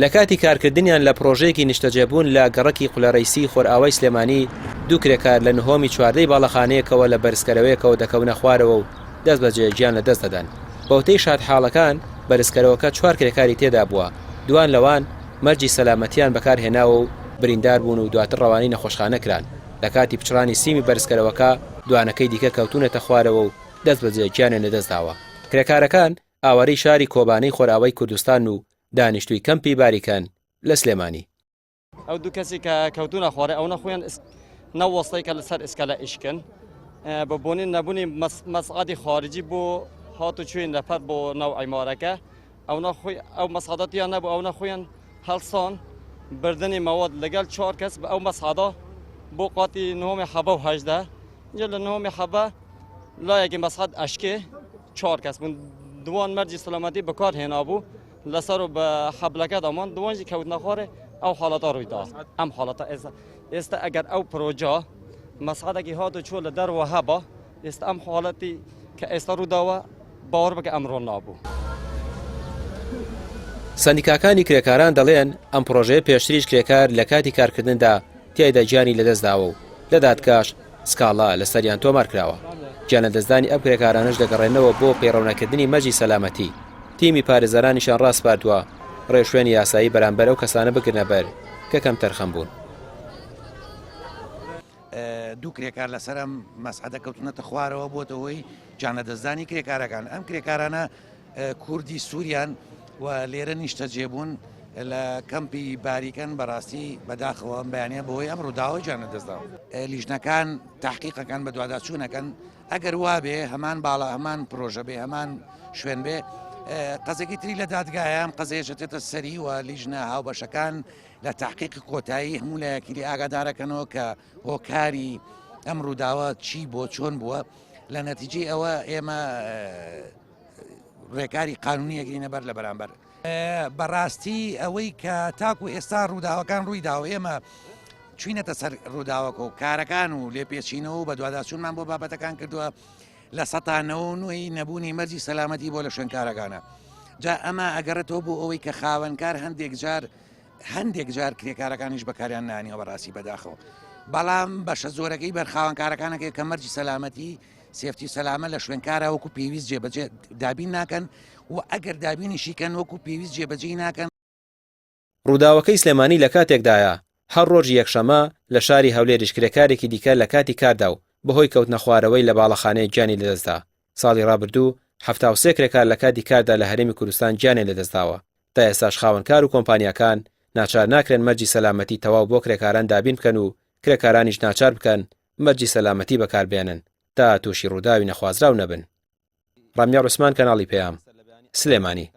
لە کاتی کارکردنیان لە پڕۆژەیەکی نیشتەجێبوون لە گەڕەکی قولەڕەیسی خۆرئاوای سلێمانی، دوو کرێکار لە نهۆمی چواردەی باڵەخانەیەکەوە لە بەرزکەرەوەیەکەوە دەکەونە خوارەوە و دەستبەجێ گیان لەدەست دەدەن. بەوتەی شادحاڵەکان، بەرزکەرەوەکە چوار کرێکاری تێدابووە، دووان لەوان مەرجی سەلامەتییان بەکارهێناوە و بریندار بوون و دواتر ڕەوانەی نەخۆشخانە کران. لە کاتی پچڕانی سیمی بەرزکەرەوەکە، دوانەکەی دیکە کەوتوونەتە خوارەوە و دەستبەجێ گیانیان لەدەستداوە. کرێکارەکان ئاوارەی شاری کۆبانێی خۆرئاوای کوردستانن و دانیشتووی کەمپی باریکەن لە سلێمانی. ئەو دوو کەسی کە کەوتونە خوارێ ئەوە خۆیان نەوەستای کە لەسەر ئیسکەلە ئیشکن بە بۆنی نەبوونی مەسعادی خارجی بۆ هات و چوین لەپەر بۆ ناو عیمارەکە ئەو خۆی ئەو مەسعادەتیان نەبوو ئەو خۆیان هەڵسان بردننی مەواد لەگەڵ چوار کەس بە ئەو مەسعادا بۆ قاتی نهۆمی حەبە و هەژدە اینجا لە نهۆمی حەبە لایەکی مەسعد ئەشکێ چوار کەس بوون دوان مەرجی سلامەتی بەکار هێنابوو لەسەر و بە حەبلەکە دامان دوانجی کەوتنە خوارێ ئەو حاڵەتە ڕوویدا ئەم حاڵەتە ئێستا ئێستا ئەگەر ئەو پرۆژە مەسعدێکی هات و چۆ لە دەرەوە هەبا ئێستا ئەم حاڵەتی کە ئێستا ڕووداوە باوەڕ بکە ئەمڕۆ نابوو. سەندیکاکانی کرێکاران دەڵێن، ئەم پڕۆژەیە پێشتریش کرێکار لە کاتی کارکردندا تیایدا گیانی لەدەستداوە و لە دادگاش سکاڵا لەسەریان تۆمارکراوە. گیانلەدەستدانی ئەم کرێکارانەش دەگەڕێنەوە بۆ پەیڕەونەکردنی مەرجی سەلامەتی، تیمی پارێزەرانیشیان ڕاسپاردووە ڕێوشوێنی یاسایی بەرامبەر ئەو کەسانە بگرنەبەر کە کەمتەرخەم بوون. دوو کرێکار لەسەر ئەم مەسعەدە کەوتونەتە خوارەوە بۆتە هۆی گیانلەدەستدانی کرێکارەکان ئەم کرێکارانە کوردی سووریان و لێرە نیشتەجێبوون لە کەمپی باریکەن بەڕاستی بەداخەوە ئەم بەیانە بەهۆی ئەم ڕووداوە گیان لەدەستداوە لیژنەکان تحقیقەکان بەدواداچوونەکەن ئەگەر وابێ هەمان باڵا هەمان پرۆژە بێ هەمان شوێن بێ قەزێکی تری لە دادگایە ئەم قەزەیەشەتێتە سەری و لیژنە هاوبەشەکان لە تحقیقی کۆتایی هەموو لایەکی لێ ئاگادارەکەنەوە کە هۆکاری ئەم ڕووداوە چی بۆ چۆن بووە لە نەتیجەی ئەوە ئێمە ڕێکاری قانونی ئەگرینە بەر لە بەرامبەر. بەڕاستی ئەوەی کە تاکو ئێستا ڕووداوەکان ڕوویداوە ئێمە چوینەتە سەر ڕووداوەکە و کارەکان و لێپێچینەوە و بەدواداچوونمان بۆ بابەتەکان کردووە لە سەتا نەوە نۆی نەبوونی مەرجی سەلامەتی بۆ لە شوێنکارەکانە جا ئەمە ئەگەڕێتەوە بۆ ئەوەی کە خاوەنکار هەندێک جار هەندێک جار کرێکارەکانیش بەکاریان نانیەوە بەڕاستی بەداخەوە بەڵام بەشە زۆرەکەی بەر خاوەنکارەکانەکەی کە مەرجی سەلامەتی safety سەلامە لە شوێنکارا وەکو پێویست جێبەجێ دابین ناکەن و ئەگەر دابینیشی کەن وەکو پێویست جێبەجێی ناکەن. ڕووداوەکەی سلێمانی لە کاتێکدایە، هەر ڕۆژی یەکشەممە لە شاری هەولێریش کرێکارێکی دیکە لە کاتی کاردا و بەهۆی کەوتنەخوارەوەی لە باڵەخانەیەک گیانی لەدەستدا. ساڵی ڕابردوو 73 کرێکار لە کاتی کاردا لە هەرێمی کوردستان گیانیان لەدەستداوە. تا ئێستاش خاوەنکار و کۆمپانیاکان ناچار ناکرێن مەرجی سەلامەتی تەواو بۆ کرێکاران دابین بکەن و کرێکارانیش ناچار بکەن مەرجی سەلامەتی بەکاربێنن تا تووشی ڕووداوی نەخوازراو نەبن. ڕامیار عوسمان کەناڵی پەیام، سلێمانی.